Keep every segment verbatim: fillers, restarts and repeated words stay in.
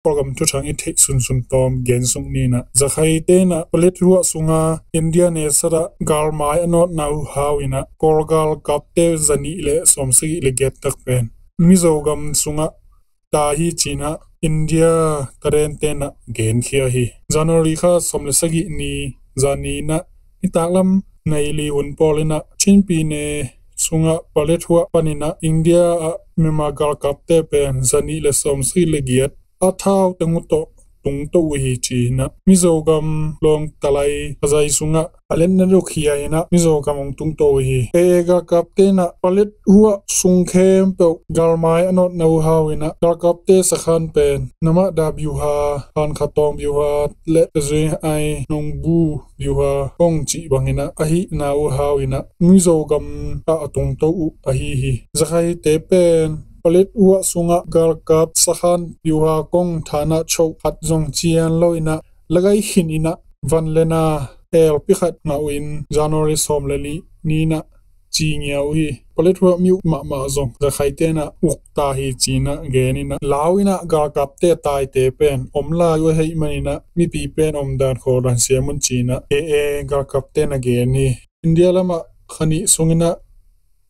Kawlgam thuthang i theih sunsun tawm gen suk ni in ah, Zakhaite in ah Paletwa sungah India nesadah galmai a nawtna uh hau in ah Kawl galkapte zanih le sawmsagih le giat tak pen Mizo gam sungah tai hi ci in ah India tadente in ah genkhia hi. January kha sawm le sagih ni zani in ah nitaklam nai li hun pawl in ah Chinpi ne sungah Paletwa panin ah India ah Myanmar galkapte pen zanih le sawmsagih le giat a thau teng uh tawh tungto uh hi ci in ah Mizo gam Lawngtlai a zai sungah a letna dok hi a in ah Mizo gam hong tungto uh hi. A A galkapte in ah Paletwa sung khempeuh galmai a nawtna uh hau in ah galkapte sakhan pen Namada Byuha, Hankhatawng Byuha le Tazui Ai Nongbu Byuha kong cih bangin ah ahihna uh hau in ah Mizo gam ah a tungto uh ahi hi. Zakhaite pen Paletwa sungah galkap sakhan Byuha kong thana choh khat zong cian lo in ah lagai khin in ah van le na elpi khat ngah uh in January sawm le li ni in ah ci ngia uh hi. Paletwa mi uh mahmah zong Zakhaite in ah uk ta hi ci in ah gen in ah lau in ah galkapte taite pen om lai uh ahih manin ah mipi pen om dan khawl dan siam un ci in ah A A galkapte in ah gen hi. India lamah kha nih sung in ah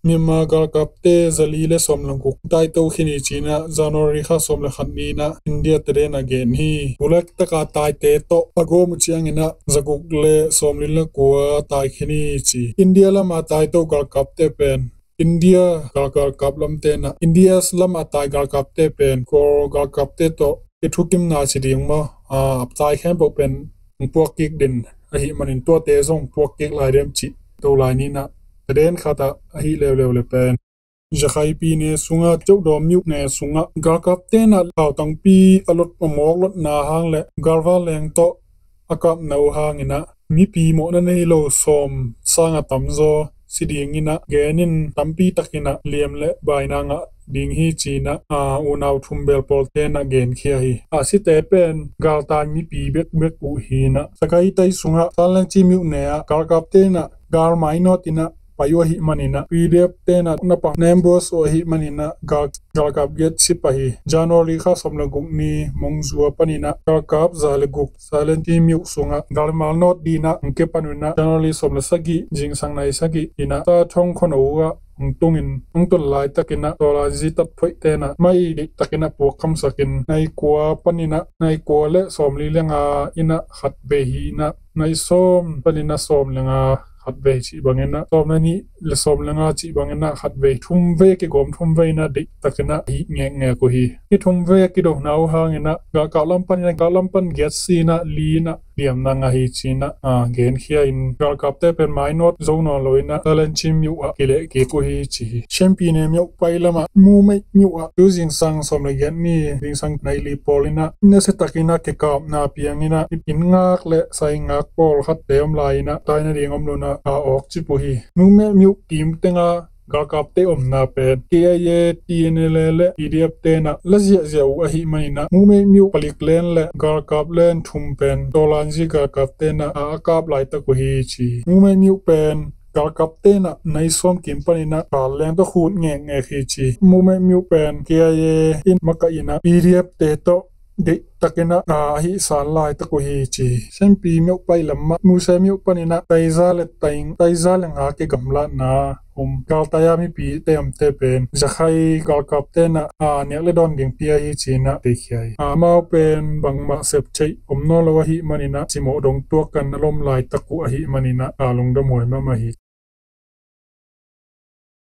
Myanmar galkapte zali le sawm le guk taito khin hi ci in ah January kha sawm le khat ni in ah India tadente in ah gen hi. Bulak taka taite tawh a gawm uh ciangin ah zaguk le sawm li le kua tai khin hi ci. India lamah taito galkapte pen India gal galkap lamte in ah India lamah tai galkapte pen Kawl galkapte tawh i thukimna ci ding maw, a tai khempeuh pen hong puak kik den ahih manin tuate zong puak kik lai dem cih to lai ni in ah tadente khat ah ahi leuleu le pen Zakhaite ne sungah Ceudaw Myo ne sungah galkapte in ah lautangpi a lot a mawk lotna hang le galva leng tawh a kapna uh hang in ah mipi mawhna nei lo sawm sang a tamzaw si ding in ah gen in tampi tak in ah liam le baina ngah ding hi ci in ah unau thum bel pawlte in ah genkhia hi. A site pen galtai mipi bekbek uh hi in ah Sagaing tai sungah Sanlenchi Myo ne ah galkapte in ah galmai nawt in ah pai uh ahih manin ah P D F te in ah na pang na ambush uh ahih manin ah gal galkap giat si pah hi. January kha sawm le guk ni Mongzua panin ah galkap za le guk Sanlenchi Myo sungah galmai nawt dingin ah hong kipan un ah January sawm le sagih zingsang nai sagih in ah Sa Thong khuano uh ah hong tungin hong tun laitakin ah Tawlanzi tatphoihte in ah mai deihtakin ah puak khamsakin nai kua panin ah nai kua le sawm li le nga in ah khat vei hi in ah nai sawm panin ah sawm le nga khat vei cih bangin ah sawm le nih le sawm le nga cih bangin ah khat vei thum vei a kigawm thum vei in ah deihtakin ah hih ngekngek uh hi. Hih thum vei a kidona uh hangin ah galkap lam panin ah galkap lam pan giat si in ah li in ah liamna ngah hi ci in ah genkhia in galkapte pen mai nawt zo nawn lo in ah Sanlenchi Myo ah kileh kik uh hi ci hi. Chenpi ne Myo pai lamah Mumei Myo ah tu zingsang sawm le giat ni zingsang nai li pawl in ah nasia takin ah kikapna piang in ah inn ngak le sai ngak pawlkhatte om lai in ah taina ding om lo in ah a awk cip uh hi. Mumei Myo kim teng ah galkapte omna pen K I A, T N L A le P D F te in ah la ziahziah uh ahih manin ah Mumei Myo palik len le galkap len thum pen Tawlanzi galkapte in ah a kap laitak uh hi ci. Mumei Myo pen galkapte in ah nai sawm kim panin ah kal leng tawh khut ngekngek hi ci. Mumei Myo pen K I A in makaih in ah P D F te tawh deihtakin ah ahi san laitak uh hi ci. Chenpi Myo pai lam mah Muse Myo panin ah taiza le taing taiza le nga kigamlatna um galtai a mipite omte pen Zakhaite galkapte in ah niak le dawn ding pia hi ci in ah teikhia hi. Amau pen bangmah sep theih om nawn lo ahih manin ah cimawh dong tuak kan a lom laitak uh ahih manin ah lungdam huai mahmah hi.